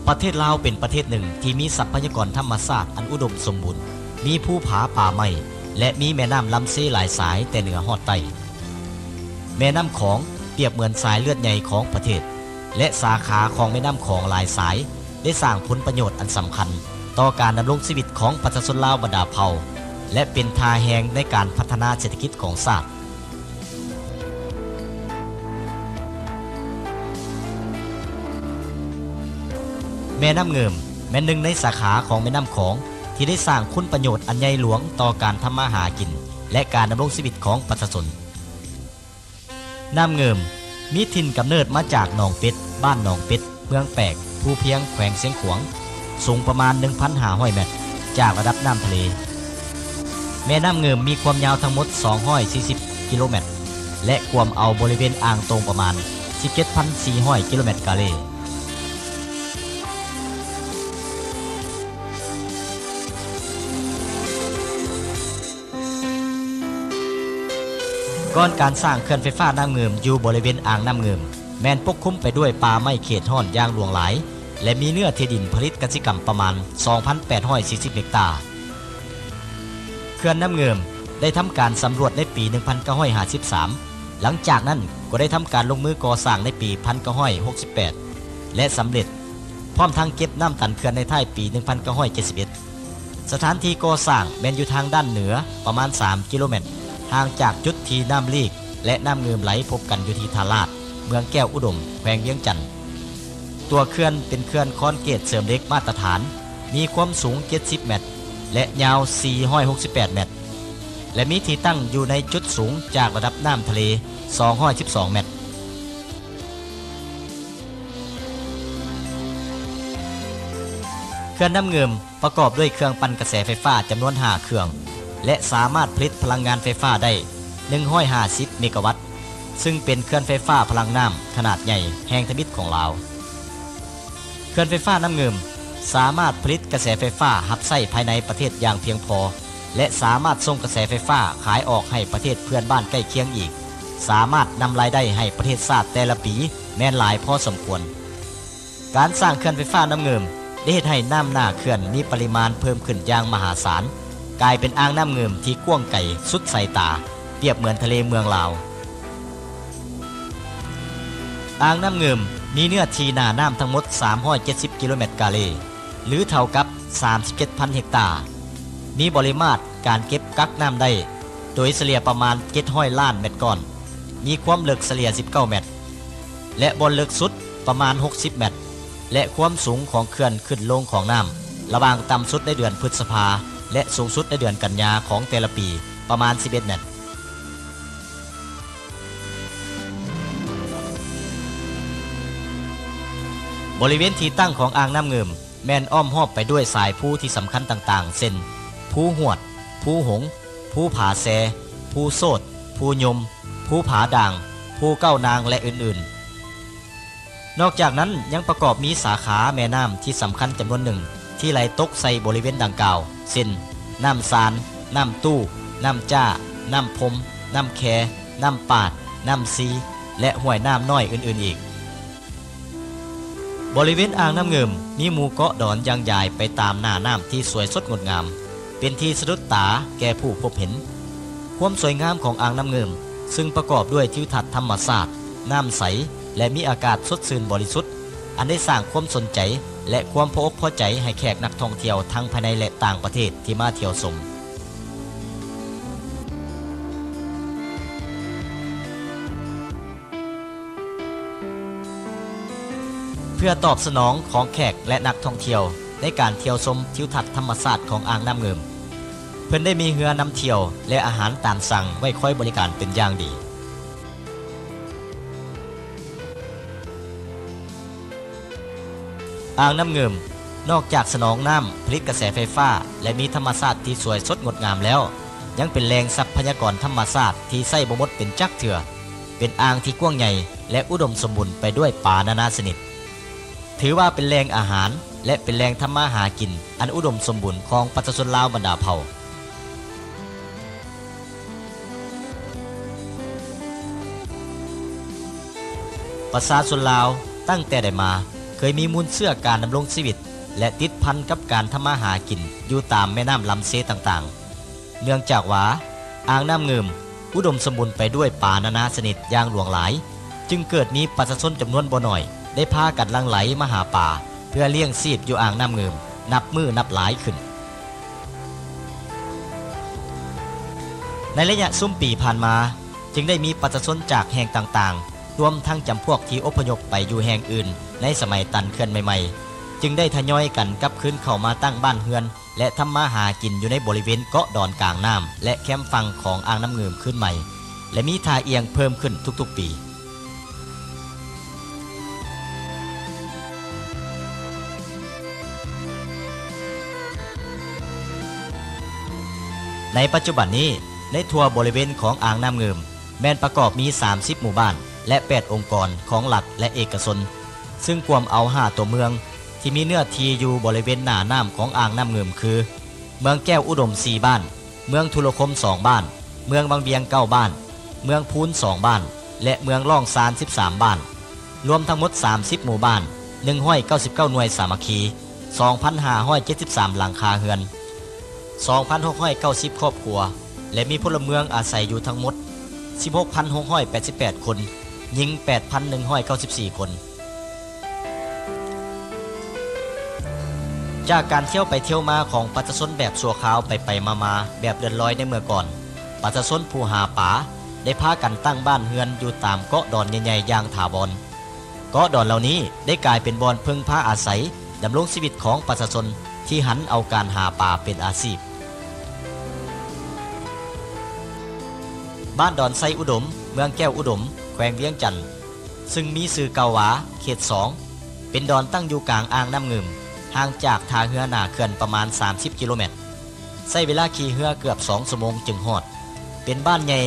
ປະເທດລາວເປັນປະເທດໜຶ່ງທີ່ມີຊັບພະຍາກອນທຳມະຊາດອັນອຸດົມສົມບູນ, ມີພູຜາປ່າໄມ້ ແລະ ມີແມ່ນ້ຳລຳເຊຫຼາຍສາຍແຕ່ເໜືອຮອດໃຕ້. ແມ່ນ້ຳຂອງປຽບເໝືອນສາຍເລືອດໃຫຍ່ຂອງປະເທດ ແລະ ສາຂາຂອງແມ່ນ້ຳຂອງຫຼາຍສາຍໄດ້ສ້າງຜົນປະໂຫຍດອັນສຳຄັນຕໍ່ການດຳລົງຊີວິດຂອງປະຊາຊົນລາວບັນດາເຜົ່າ ແລະ ເປັນທ່າແຮງໃນການພັດທະນາເສດຖະກິດຂອງຊາດ. ແມ່ນ້ຳງື່ມແມ່ນໜຶ່ງໃນສາຂາຂອງແມ່ນ້ຳຂອງ ທີ່ໄດ້ສ້າງຄຸນປະໂຫຍດອັນໃຫຍ່ຫຼວງຕໍ່ການທຳມາຫາກິນ ແລະ ການດຳລົງຊີວິດຂອງປະຊາຊົນ. ນ້ຳງື່ມມີຖິ່ນກຳເນີດມາຈາກໜອງເປັດ, ບ້ານໜອງເປັດ, ເມືອງແປກ, ພູພຽງ, ແຂວງຊຽງຂວາງ, ສູງປະມານໜຶ່ງພັນຫ້າຮ້ອຍແມັດຈາກລະດັບນ້ຳທະເລ. ແມ່ນ້ຳງື່ມມີຄວາມຍາວທັງໝົດສອງຮ້ອຍສີ່ສິບກິໂລແມັດ ແລະ ກວມເອົາບໍລິເວນອ່າງໂຕງປະມານສິບເຈັດພັນສີ່ຮ້ອຍກິໂລແມັດກາເລ. ກ່ອນການສ້າງເຂື່ອນໄຟຟ້ານ້ຳງື່ມຢູ່ບໍລິເວນອ່າງນ້ຳງື່ມ ແມ່ນປົກຄຸມໄປດ້ວຍປ່າໄມ້ເຂດຮ້ອນຢ່າງຫຼວງຫຼາຍ ແລະ ມີເນື້ອທີ່ດິນຜະລິດກະສິກຳປະມານສອງພັນແປດຮ້ອຍສີ່ສິບເຮັກຕາ. ເຂື່ອນນ້ຳງື່ມໄດ້ທຳການສຳຫຼວດໃນປີໜຶ່ງພັນເກົ້າຮ້ອຍຫ້າສິບສາມ ຫຼັງຈາກນັ້ນກໍໄດ້ທຳການລົງມືກໍ່ສ້າງໃນປີໜຶ່ງພັນເກົ້າຮ້ອຍຫົກສິບແປດ ແລະ ສຳເລັດ, ພ້ອມທັງເກັບນ້ຳຕັນເຂື່ອນໃນທ້າຍປີໜຶ່ງພັນເກົ້າຮ້ອຍເຈັດສິບເອັດ. ສະຖານທີ່ກໍ່ສ້າງແມ່ນຢູ່ທາງດ້ານເໜືອປະມານສາມກິໂລແມັດ, ຫ່າງຈາກຈຸດທີ່ນ້ຳລີກ ແລະ ນ້ຳງື່ມໄຫຼພົບກັນຢູ່ທີ່ທ່າລາດ, ເມືອງແກ້ວອຸດົມ, ແຂວງວຽງຈັນ. ຕົວເຂື່ອນເປັນເຂື່ອນຄອນກຣີດເສີມເຫຼັກມາດຕະຖານ, ມີຄວາມສູງເຈັດສິບແມັດ ແລະ ຍາວສີ່ຮ້ອຍຫົກສິບແປດແມັດ ແລະ ມີທີ່ຕັ້ງຢູ່ໃນຈຸດສູງຈາກລະດັບນ້ຳທະເລສອງຮ້ອຍສິບສອງແມັດ. ເຂື່ອນນ້ຳງື່ມປະກອບດ້ວຍເຄື່ອງປັ່ນກະແສໄຟຟ້າຈຳນວນຫ້າເຄື່ອງ ແລະ ສາມາດຜະລິດພະລັງງານໄຟຟ້າໄດ້ໜຶ່ງຮ້ອຍຫ້າສິບເມກາວັດ, ຊຶ່ງເປັນເຂື່ອນໄຟຟ້າພະລັງນ້ຳຂະໜາດໃຫຍ່ແຫ່ງທຳອິດຂອງລາວ. ເຂື່ອນໄຟຟ້ານ້ຳງື່ມສາມາດຜະລິດກະແສໄຟຟ້າຮັບໃຊ້ພາຍໃນປະເທດຢ່າງພຽງພໍ ແລະ ສາມາດສົ່ງກະແສໄຟຟ້າຂາຍອອກໃຫ້ປະເທດເພື່ອນບ້ານໃກ້ຄຽງອີກ, ສາມາດນຳລາຍໄດ້ໃຫ້ປະເທດຊາດແຕ່ລະປີແມ່ນຫຼາຍພໍສົມຄວນ. ການສ້າງເຂື່ອນໄຟຟ້ານ້ຳງື່ມໄດ້ເຮັດໃຫ້ນ້ຳໜ້າເຂື່ອນມີປະລິມານເພີ່ມຂຶ້ນຢ່າງມະຫາສານ, ກາຍເປັນອ່າງນ້ຳງື່ມທີ່ກວ້າງໄກສຸດສາຍຕາ, ປຽບເໝືອນທະເລເມືອງລາວ. ອ່າງນ້ຳງື່ມມີເນື້ອທີ່ໜ້ານ້ຳທັງໝົດສາມຮ້ອຍເຈັດສິບກິໂລແມັດກາເລ ຫຼື ເທົ່າກັບສາມສິບເຈັດພັນເຮັກຕາ, ມີບໍລິມາດການເກັບກັກນ້ຳໄດ້ໂດຍສະເລ່ຍປະມານເຈັດຮ້ອຍລ້ານແມັດກ້ອນ, ມີຄວາມເລິກສະເລ່ຍສິບເກົ້າແມັດ ແລະ ບ່ອນເລິກສຸດປະມານຫົກສິບແມັດ ແລະ ຄວາມສູງຂອງເຂື່ອນຂຶ້ນລົງຂອງນ້ຳ ລະຫວ່າງຕ່ຳສຸດໃນເດືອນພຶດສະພາ ແລະ ສູງສຸດໃນເດືອນກັນຍາຂອງແຕ່ລະປີປະມານສິບເອັດແມັດ. ບໍລິເວນທີ່ຕັ້ງຂອງອ່າງນ້ຳງື່ມແມ່ນອ້ອມຮອບໄປດ້ວຍສາຍພູທີ່ສຳຄັນຕ່າງໆ ເຊັ່ນ ພູຫວດ, ພູຫົງ, ພູຜາແຊ, ພູໂຊດ, ພູຍົມ, ພູຜາດ່າງ, ພູເກົ້ານາງ ແລະ ອື່ນໆ. ນອກຈາກນັ້ນຍັງປະກອບມີສາຂາແມ່ນ້ຳທີ່ສຳຄັນຈຳນວນໜຶ່ງທີ່ໄຫຼຕົກໃສ່ບໍລິເວນດັ່ງກ່າວ ເຊັ່ນ ນ້ຳຊານ, ນ້ຳຕູ້, ນ້ຳຈ້າ, ນ້ຳພົມ, ນ້ຳແຄ, ນ້ຳປາດ, ນ້ຳຊີ ແລະ ຫ້ວຍນ້ຳນ້ອຍອື່ນໆອີກ. ບໍລິເວນອ່າງນ້ຳງື່ມມີໝູ່ເກາະດອນຢ່າງຢາຍໄປຕາມໜ້ານ້ຳທີ່ສວຍສົດງົດງາມ, ເປັນທີ່ສະດຸດຕາແກ່ຜູ້ພົບເຫັນ. ຄວາມສວຍງາມຂອງອ່າງນ້ຳງື່ມ ຊຶ່ງປະກອບດ້ວຍທິວທັດທຳມະຊາດ, ນ້ຳໃສ ແລະ ມີອາກາດສົດຊື່ນບໍລິສຸດ, ອັນໄດ້ສ້າງຄວາມສົນໃຈ ແລະ ຄວາມພໍອົກພໍໃຈໃຫ້ແຂກນັກທ່ອງທ່ຽວທັງພາຍໃນ ແລະ ຕ່າງປະເທດທີ່ມາທ່ຽວຊົມ. ເພື່ອຕອບສະໜອງຂອງແຂກ ແລະ ນັກທ່ອງທ່ຽວໃນການທ່ຽວຊົມທິວທັດທຳມະຊາດຂອງອ່າງນ້ຳງື່ມ, ເພິ່ນໄດ້ມີເຮືອນຳທ່ຽວ ແລະ ອາຫານຕາມສັ່ງໄວ້ຄອຍບໍລິການເປັນຢ່າງດີ. ອ່າງນ້ຳງື່ມ ນອກຈາກສະໜອງນ້ຳ, ຜະລິດກະແສໄຟຟ້າ ແລະ ມີທຳມະຊາດທີ່ສວຍສົດງົດງາມແລ້ວ, ຍັງເປັນແຫຼ່ງຊັບພະຍາກອນທຳມະຊາດທີ່ໃຊ້ບໍ່ໝົດເປັນຈັກເທື່ອ, ເປັນອ່າງທີ່ກວ້າງໃຫຍ່ ແລະ ອຸດົມສົມບູນໄປດ້ວຍປານານາຊະນິດ. ຖືວ່າເປັນແຫຼ່ງອາຫານ ແລະ ເປັນແຫຼ່ງທຳມາຫາກິນອັນອຸດົມສົມບູນຂອງປະຊາຊົນລາວບັນດາເຜົ່າ. ປະຊາຊົນລາວຕັ້ງແຕ່ໃດມາ ເຄີຍມີມູນເຊື້ອການດຳລົງຊີວິດ ແລະ ຕິດພັນກັບການທຳມາຫາກິນຢູ່ຕາມແມ່ນ້ຳລຳເຊຕ່າງໆ. ເນື່ອງຈາກວ່າອ່າງນ້ຳງື່ມອຸດົມສົມບູນໄປດ້ວຍປານານາຊະນິດຢ່າງຫຼວງຫຼາຍ, ຈຶ່ງເກີດມີປະຊາຊົນຈຳນວນບໍ່ໜ້ອຍໄດ້ພາກັນຫຼັ່ງໄຫຼມາຫາປາເພື່ອລ້ຽງຊີບຢູ່ອ່າງນ້ຳງື່ມນັບມື້ນັບຫຼາຍຂຶ້ນ. ໃນໄລຍະຊຸມປີຜ່ານມາ, ຈຶ່ງໄດ້ມີປະຊາຊົນຈາກແຫ່ງຕ່າງໆ, ລວມທັງຈຳພວກທີ່ອົບພະຍົບໄປຢູ່ແຫ່ງອື່ນໃນສະໄໝຕັນເຂື່ອນໃໝ່ໆ, ຈຶ່ງໄດ້ທະຍອຍກັນກັບຄືນເຂົ້າມາຕັ້ງບ້ານເຮືອນ ແລະ ທຳມາຫາກິນຢູ່ໃນບໍລິເວນເກາະດອນກາງນ້ຳ ແລະ ແຄມຝັ່ງຂອງອ່າງນ້ຳງື່ມຄືນໃໝ່ ແລະ ມີທ່າອ່ຽງເພີ່ມຂຶ້ນທຸກໆປີ. ໃນປັດຈຸບັນນີ້, ໃນທົ່ວບໍລິເວນຂອງອ່າງນ້ຳງື່ມ ແມ່ນປະກອບມີສາມສິບໝູ່ບ້ານ ແລະ ແປດອົງກອນຂອງລັດ ແລະ ເອກະຊົນ, ຊຶ່ງກວມເອົາຫ້າຕົວເມືອງທີ່ມີເນື້ອທີ່ຢູ່ບໍລິເວນໜ້ານ້ຳຂອງອ່າງນ້ຳງື່ມຄື ເມືອງແກ້ວອຸດົມສີ່ບ້ານ, ເມືອງທຸລະຄົມສອງບ້ານ, ເມືອງວັງວຽງເກົ້າບ້ານ, ເມືອງພູນສອງບ້ານ ແລະ ເມືອງລ້ອງຊານສິບສາມບ້ານ, ລວມທັງໝົດສາມສິບໝູ່ບ້ານ, ໜຶ່ງຮ້ອຍເກົ້າສິບເກົ້າໜ່ວຍສາມັກຄີ, ສອງພັນຫ້າຮ້ອຍເຈັດສິບສາມຫຼັງຄາເຮືອນ, ສອງພັນຫົກຮ້ອຍເກົ້າສິບຄອບຄົວ ແລະ ມີພົນລະເມືອງອາໄສຢູ່ທັງໝົດສິບຫົກພັນຫົກຮ້ອຍແປດສິບແປດຄົນ, ຍິງແປດພັນໜຶ່ງຮ້ອຍເກົ້າສິບສີ່ຄົນ. ຈາກການທ່ຽວໄປທ່ຽວມາຂອງປະຊາຊົນແບບຊົ່ວຄາວໄປໆມາໆ ແບບເລື່ອນລອຍໃນເມື່ອກ່ອນ, ປະຊາຊົນຜູ້ຫາປາໄດ້ພາກັນຕັ້ງບ້ານເຮືອນຢູ່ຕາມເກາະດອນໃຫຍ່ໆຢ່າງຖາວອນ. ເກາະດອນເຫຼົ່ານີ້ໄດ້ກາຍເປັນບ່ອນເພິ່ງພາອາໄສ ດຳລົງຊີວິດຂອງປະຊາຊົນທີ່ຫັນເອົາການຫາປາເປັນອາຊີບ. ບ້ານດອນໄຊອຸດົມ, ເມືອງແກ້ວອຸດົມ, ແຂວງວຽງຈັນ, ຊຶ່ງມີຊື່ເກົ່າວ່າເຂດສອງ, ເປັນດອນຕັ້ງຢູ່ກາງອ່າງນ້ຳງື່ມ, ຫ່າງຈາກທ່າເຮືອໜ້າເຂື່ອນປະມານສາມສິບກິໂລແມັດ, ໃຊ້ເວລາຂີ່ເຮືອເກືອບສອງຊົ່ວໂມງຈຶ່ງຮອດ. ເປັນບ້ານໃຫຍ່,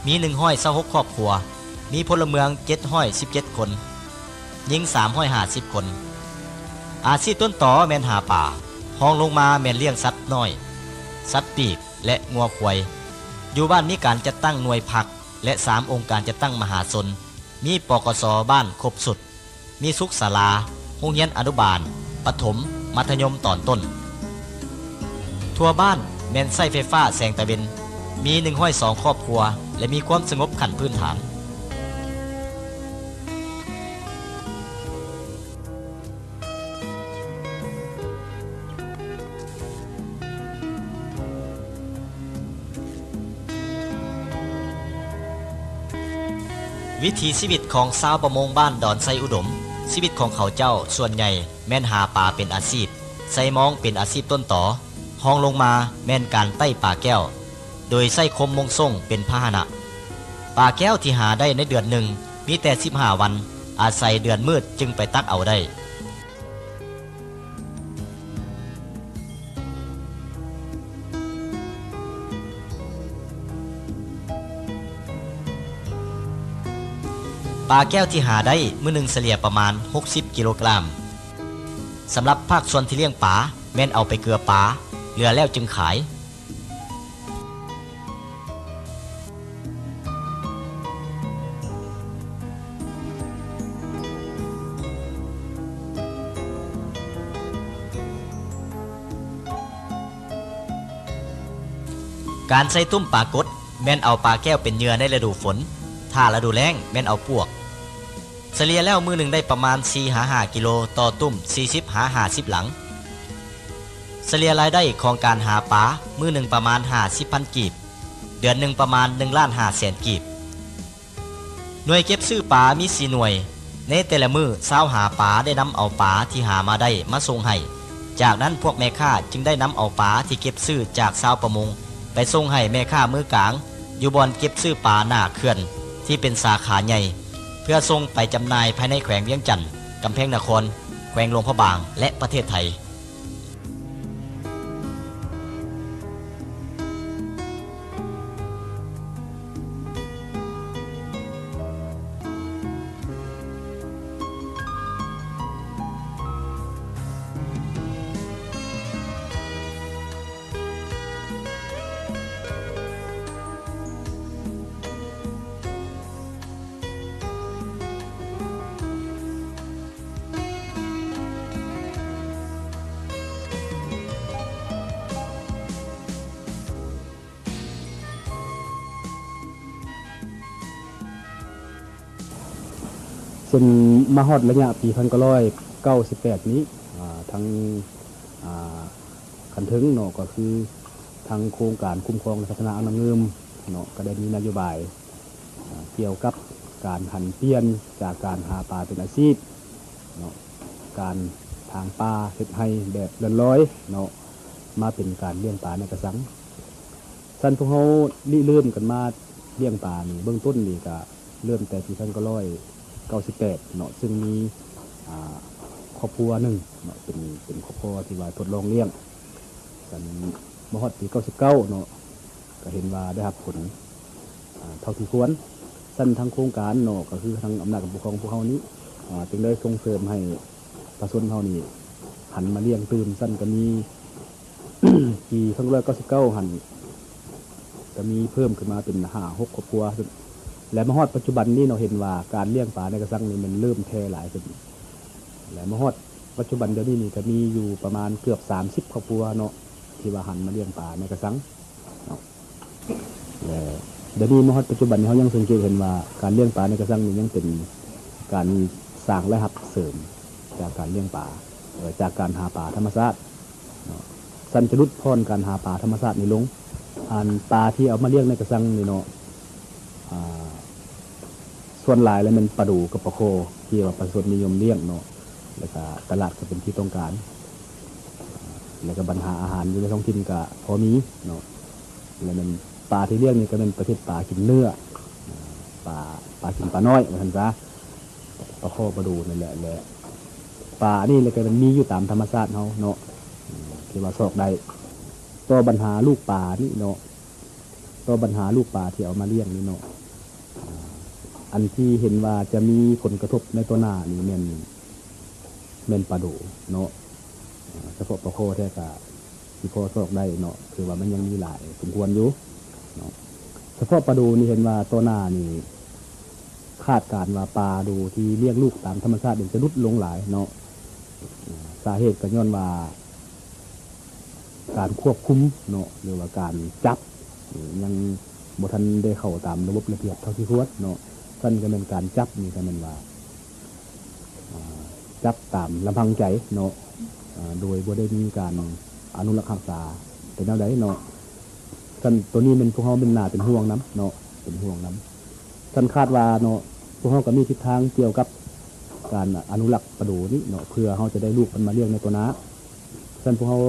ມີໜຶ່ງຮ້ອຍຊາວຫົກຄອບຄົວ, ມີພົນລະເມືອງເຈັດຮ້ອຍສິບເຈັດຄົນ, ຍິງສາມຮ້ອຍຫ້າສິບຄົນ. ອາຊີບຕົ້ນຕໍແມ່ນຫາປາ, ຮອງລົງມາແມ່ນລ້ຽງສັດນ້ອຍ, ສັດປີກ ແລະ ງົວຄວາຍ. ຢູ່ບ້ານມີການຈັດຕັ້ງໜ່ວຍພັກ ແລະ ສາມອົງການຈັດຕັ້ງມະຫາຊົນ, ມີ ປກສ ບ້ານຄົບຊຸດ, ມີສຸກສາລາ, ໂຮງຮຽນອະນຸບານ, ປະຖົມ, ມັດທະຍົມຕອນຕົ້ນ. ທົ່ວບ້ານແມ່ນໃຊ້ໄຟຟ້າແສງຕາເວັນ, ມີໜຶ່ງຮ້ອຍສອງຄອບຄົວ ແລະ ມີຄວາມສະຫງົບຂັ້ນພື້ນຖານ. ວິຖີຊີວິດຂອງຊາວປະມົງບ້ານດອນໄຊອຸດົມ, ຊີວິດຂອງເຂົາເຈົ້າສ່ວນໃຫຍ່ແມ່ນຫາປາເປັນອາຊີບ, ໃຊ້ມອງເປັນອາຊີບຕົ້ນຕໍ, ຮອງລົງມາແມ່ນການໄຕ້ປາແກ້ວ ໂດຍໃຊ້ຄົມມົງສົ່ງເປັນພາຫະນະ. ປາແກ້ວທີ່ຫາໄດ້ໃນເດືອນໜຶ່ງມີແຕ່ສິບຫ້າວັນ, ອາໄສເດືອນມືດຈຶ່ງໄປຕັກເອົາໄດ້. ປາແກ້ວທີ່ຫາໄດ້ມື້ໜຶ່ງສະເລ່ຍປະມານຫົກສິບກິໂລກຣາມ. ສຳລັບພາກສ່ວນທີ່ລ້ຽງປາ ແມ່ນເອົາໄປເກືອປາ, ເຫຼືອແລ້ວຈຶ່ງຂາຍ. ການໃສ່ຕຸ້ມປາກົດ ແມ່ນເອົາປາແກ້ວເປັນເຫຍື່ອໃນລະດູຝົນ, ຖ້າລະດູແລ້ງແມ່ນເອົາປວກ. ສະເລ່ຍແລ້ວມື້ໜຶ່ງໄດ້ປະມານສີ່ຫາຫ້າກິໂລຕໍ່ຕຸ້ມ ສີ່ສິບຫາຫ້າສິບຫຼັງ. ສະເລ່ຍລາຍໄດ້ຂອງການຫາປາມື້ໜຶ່ງປະມານຫ້າສິບພັນກີບ, ເດືອນໜຶ່ງປະມານໜຶ່ງລ້ານຫ້າແສນກີບ. ໜ່ວຍເກັບຊື້ປາມີສີ່ໜ່ວຍ. ໃນແຕ່ລະມື້ຊາວຫາປາໄດ້ນຳເອົາປາທີ່ຫາມາໄດ້ມາສົ່ງໃຫ້. ຈາກນັ້ນພວກແມ່ຄ້າຈຶ່ງໄດ້ນຳເອົາປາທີ່ເກັບຊື້ຈາກຊາວປະມົງໄປສົ່ງໃຫ້ແມ່ຄ້າມືກາງ ຢູ່ບ່ອນເກັບຊື້ປາໜ້າເຂື່ອນທີ່ເປັນສາຂາໃຫຍ່ ເພື່ອສົ່ງໄປຈຳໜ່າຍພາຍໃນແຂວງວຽງຈັນ, ກຳແພງນະຄອນ, ແຂວງຫຼວງພະບາງ ແລະ ປະເທດໄທ. ຈົນມາຮອດໄລຍະປີພັນເກົ້າຮ້ອຍເກົ້າສິບແປດນີ້ ອາ ທາງ ອາ ຂັ້ນເທິງເນາະ ກໍຄືທາງໂຄງການຄຸ້ມຄອງ ແລະ ພັດທະນາອ່າງນ້ຳງື່ມເນາະ ກໍໄດ້ມີນະໂຍບາຍ ອາ ກ່ຽວກັບການຫັນປ່ຽນຈາກການຫາປາເປັນອາຊີບເນາະ ການຖາງປ່າເຮັດໄຮ່ແບບເລື່ອນລອຍເນາະ ມາເປັນການລ້ຽງປາໃນກະຊັງ. ຊັ້ນພວກເຮົາລິເລີ່ມກັນມາລ້ຽງປານີ້ ເບື້ອງຕົ້ນນີ້ກະເລີ່ມແຕ່ປີພັນເກົ້າຮ້ອຍເກົ້າສິບແປດເນາະ ຊຶ່ງມີ ອາ ຄອບຄົວໜຶ່ງເນາະ ເປັນ ເປັນຄອບຄົວທີ່ວ່າທົດລອງລ້ຽງ. ຊັ້ນມາຮອດປີເກົ້າສິບເກົ້າເນາະ ກະເຫັນວ່າໄດ້ຮັບຜົນ ອາ ເທົ່າທີ່ຄວນ. ຊັ້ນທາງໂຄງການເນາະ ກໍຄືທາງອຳນາດການປົກຄອງພວກເຮົານີ້ ອາ ຈຶ່ງໄດ້ສົ່ງເສີມໃຫ້ປະຊາຊົນເຮົານີ້ຫັນມາລ້ຽງຕື່ມ. ຊັ້ນກະມີ ປີພັນເກົ້າຮ້ອຍເກົ້າສິບເກົ້າຫັ້ນ ກະມີເພີ່ມຂຶ້ນມາເປັນຫ້າຫົກຄອບຄົວ ແລະ ມາຮອດປັດຈຸບັນນີ້ເນາະ ເຫັນວ່າການລ້ຽງປາໃນກະຊັງນີ້ແມ່ນເລີ່ມແຜ່ຫຼາຍຂຶ້ນ ແລະ ມາຮອດປັດຈຸບັນດຽວນີ້ນີ້ ກະມີຢູ່ປະມານເກືອບສາມສິບຄອບຄົວເນາະ ທີ່ວ່າຫັນມາລ້ຽງປາໃນກະຊັງເນາະ. ແລະ ດຽວນີ້ມາຮອດປັດຈຸບັນນີ້ ເຮົາຍັງສັງເກດເຫັນວ່າການລ້ຽງປາໃນກະຊັງນີ້ຍັງເປັນການສ້າງລາຍຮັບເສີມຈາກການລ້ຽງປາ ເອີ ຈາກການຫາປາທຳມະຊາດເນາະ. ຊັ້ນຈະຫຼຸດຜ່ອນການຫາປາທຳມະຊາດນີ້ລົງ. ອັນປາທີ່ເອົາມາລ້ຽງໃນກະຊັງນີ້ເນາະ ອາ ສ່ວນຫຼາຍແລ້ວແມ່ນປາດູກັບປາຄໍ່ ທີ່ວ່າປະຊາຊົນນິຍົມລ້ຽງເນາະ ແລ້ວກະຕະຫຼາດກະເປັນທີ່ຕ້ອງການ ແລ້ວກະບັນຫາອາຫານຢູ່ໃນທ້ອງຖິ່ນກະພໍມີເນາະ. ແລ້ວແມ່ນປາທີ່ລ້ຽງນີ້ກະແມ່ນປະເພດປາກິນເນື້ອ ປາ ປາກິນປານ້ອຍວ່າຊັ້ນຊະ ປາຄໍ່ປາດູນັ້ນແຫຼະ ແລະ ປາອັນນີ້ແຫຼະກະແມ່ນມີຢູ່ຕາມທຳມະຊາດເຮົາເນາະ ທີ່ວ່າຊອກໄດ້. ຕໍ່ບັນຫາລູກປານີ້ເນາະ ຕໍ່ບັນຫາລູກປາທີ່ເອົາມາລ້ຽງນີ້ເນາະ ອາ ອັນທີ່ເຫັນວ່າຈະມີຜົນກະທົບໃນຕໍ່ໜ້ານີ້ແມ່ນ ແມ່ນປາໂດເນາະ ອາ ສະເພາະປາຄໍ່ແທ້ກະຊິພໍຊອກໄດ້ເນາະ ຖືວ່າມັນຍັງມີຫຼາຍສົມຄວນຢູ່ເນາະ. ສະເພາະປາໂດນີ້ເຫັນວ່າຕໍ່ໜ້ານີ້ຄາດການວ່າປາໂດທີ່ລ້ຽງລູກຕາມທຳມະຊາດນີ້ຈະຫຼຸດລົງຫຼາຍເນາະ ອາ ສາເຫດກະຍ້ອນວ່າ ການຄວບຄຸມເນາະ ຫຼືວ່າການຈັບນີ້ຍັງບໍ່ທັນໄດ້ເຂົ້າຕາມລະບົບລະບຽບເທົ່າທີ່ຄວນເນາະ. ຊັ້ນກະແມ່ນການຈັບນີ້ກະແມ່ນວ່າ ອາ ຈັບຕາມລຳພັງໃຈເນາະ ອາ ໂດຍບໍ່ໄດ້ມີການອະນຸລັກຮັກສາແຕ່ແນວໃດເນາະ. ຊັ້ນໂຕນີ້ແມ່ນພວກເຮົາແມ່ນໜ້າເປັນຫ່ວງນຳເນາະ ເປັນຫ່ວງນຳ. ຊັ້ນຄາດວ່າເນາະ ພວກເຮົາກະມີທິດທາງກ່ຽວກັບການອະນຸລັກປາໂດນີ້ເນາະ ເພື່ອເຮົາຈະໄດ້ລູກມັນມາລ້ຽງໃນຕໍ່ໜ້າ. ຊັ້ນພວກເຮົາ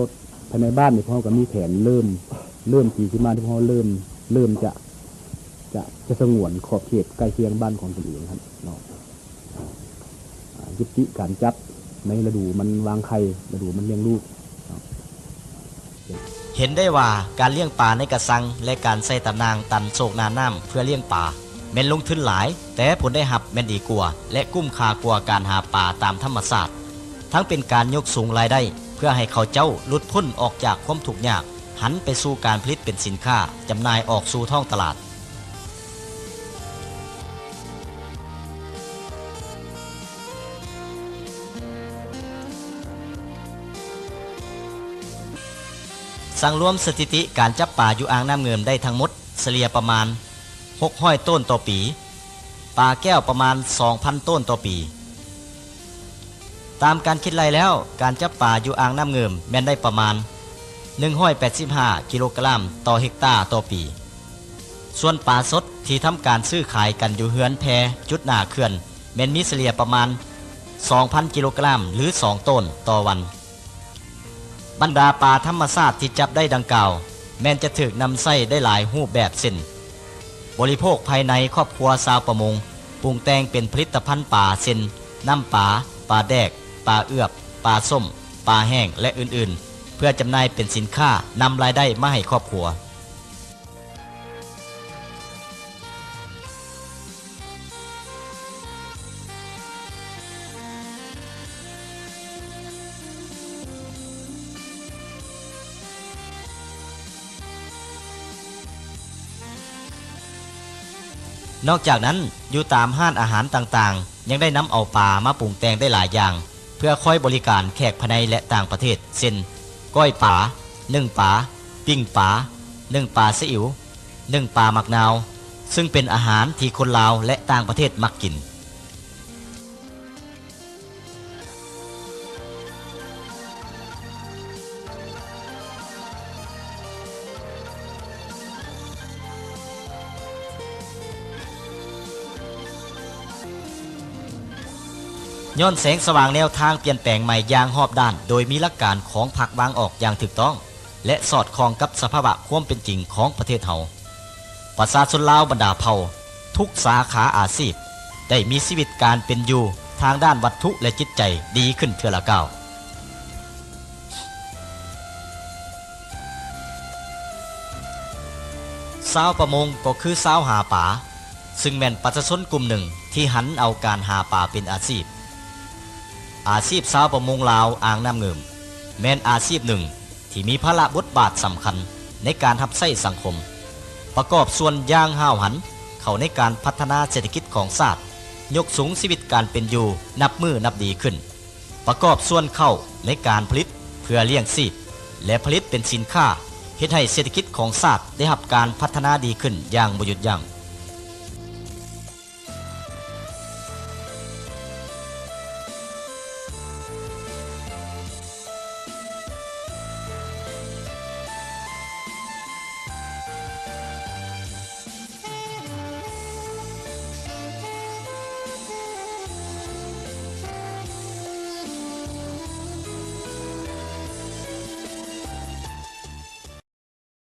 ພາຍໃນບ້ານນີ້ ພວກເຮົາກະມີແຜນເລີ່ມ ເລີ່ມປີທີ່ມານີ້ ພວກເຮົາເລີ່ມ ເລີ່ມຈະ ຈະ ຈະສະຫງວນຂອບເຂດໃກ້ຄຽງບ້ານຂອງຕົນເອງຫັ້ນເນາະ ອາ ຍຸຕິການຈັບໃນລະດູມັນວາງໄຂ່ ລະດູມັນລ້ຽງລູກເນາະ. ເຫັນໄດ້ວ່າການລ້ຽງປາໃນກະຊັງ ແລະ ການໃສ່ຕາໜ່າງຕັນໂຊກໜ້ານ້ຳເພື່ອລ້ຽງປາ ແມ່ນລົງທຶນຫຼາຍ ແຕ່ຜົນໄດ້ຮັບແມ່ນດີກວ່າ ແລະ ກຸ້ມຄ່າກວ່າການຫາປາຕາມທຳມະຊາດ. ທັງເປັນການຍົກສູງລາຍໄດ້ ເພື່ອໃຫ້ເຂົາເຈົ້າຫຼຸດພົ້ນອອກຈາກຄວາມທຸກຍາກ, ຫັນໄປສູ່ການຜະລິດເປັນສິນຄ້າ, ຈຳໜ່າຍອອກສູ່ທ້ອງຕະຫຼາດ. ສັງລວມສະຖິຕິການຈັບປາຢູ່ອ່າງນ້ຳງື່ມໄດ້ທັງໝົດສະເລ່ຍປະມານຫົກຮ້ອຍໂຕນຕໍ່ປີ, ປາແກ້ວປະມານສອງພັນໂຕນຕໍ່ປີ. ຕາມການຄິດໄລ່ແລ້ວ, ການຈັບປາຢູ່ອ່າງນ້ຳງື່ມແມ່ນໄດ້ປະມານໜຶ່ງຮ້ອຍແປດສິບຫ້າກິໂລກຣາມຕໍ່ເຮັກຕາຕໍ່ປີ. ສ່ວນປາສົດທີ່ທຳການຊື້ຂາຍກັນຢູ່ເຮືອນແພຈຸດໜ້າເຂື່ອນ ແມ່ນມີສະເລ່ຍປະມານສອງພັນກິໂລກຣາມ ຫຼື ສອງໂຕນຕໍ່ວັນ. ບັນດາປາທຳມະຊາດທີ່ຈັບໄດ້ດັ່ງກ່າວ ແມ່ນຈະຖືກນຳໃຊ້ໄດ້ຫຼາຍຮູບແບບ ເຊັ່ນ ບໍລິໂພກພາຍໃນຄອບຄົວຊາວປະມົງ, ປຸງແຕ່ງເປັນຜະລິດຕະພັນປາ ເຊັ່ນ ນ້ຳປາ, ປາແດກ, ປາເອືອບ, ປາສົ້ມ, ປາແຫ້ງ ແລະ ອື່ນໆ ເພື່ອຈຳໜ່າຍເປັນສິນຄ້າ ນຳລາຍໄດ້ມາໃຫ້ຄອບຄົວ. ນອກຈາກນັ້ນ, ຢູ່ຕາມຮ້ານອາຫານຕ່າງໆ ຍັງໄດ້ນຳເອົາປາມາປຸງແຕ່ງໄດ້ຫຼາຍຢ່າງ ເພື່ອຄອຍບໍລິການແຂກພາຍໃນ ແລະ ຕ່າງປະເທດ ເຊັ່ນ ກ້ອຍປາ, ໜຶ້ງປາ, ປີ້ງປາ, ໜຶ້ງປາຊີອິວ, ໜຶ້ງປາໝາກນາວ, ຊຶ່ງເປັນອາຫານທີ່ຄົນລາວ ແລະ ຕ່າງປະເທດມັກກິນ. ຍ້ອນແສງສະຫວ່າງແນວທາງປ່ຽນແປງໃໝ່ຢ່າງຮອບດ້ານ ໂດຍມີຫຼັກການຂອງພັກວາງອອກຢ່າງຖືກຕ້ອງ ແລະ ສອດຄ່ອງກັບສະພາວະຄວາມເປັນຈິງຂອງປະເທດເຮົາ, ປະຊາຊົນລາວບັນດາເຜົ່າ ທຸກສາຂາອາຊີບ ໄດ້ມີຊີວິດການເປັນຢູ່ທາງດ້ານວັດຖຸ ແລະ ຈິດໃຈດີຂຶ້ນເທື່ອລະກ້າວ. ຊາວປະມົງກໍຄືຊາວຫາປາ, ຊຶ່ງແມ່ນປະຊາຊົນກຸ່ມໜຶ່ງທີ່ຫັນເອົາການຫາປາເປັນອາຊີບ. ອາຊີບຊາວປະມົງລາວອ່າງນ້ຳງື່ມ ແມ່ນອາຊີບໜຶ່ງທີ່ມີພາລະບົດບາດສຳຄັນໃນການຮັບໃຊ້ສັງຄົມ, ປະກອບສ່ວນຢ່າງຫ້າວຫັນເຂົ້າໃນການພັດທະນາເສດຖະກິດຂອງຊາດ, ຍົກສູງຊີວິດການເປັນຢູ່ນັບມື້ນັບດີຂຶ້ນ, ປະກອບສ່ວນເຂົ້າໃນການຜະລິດເພື່ອລ້ຽງຊີບ ແລະ ຜະລິດເປັນສິນຄ້າ, ເຮັດໃຫ້ເສດຖະກິດຂອງຊາດໄດ້ຮັບການພັດທະນາດີຂຶ້ນຢ່າງບໍ່ຢຸດຢັ້ງ.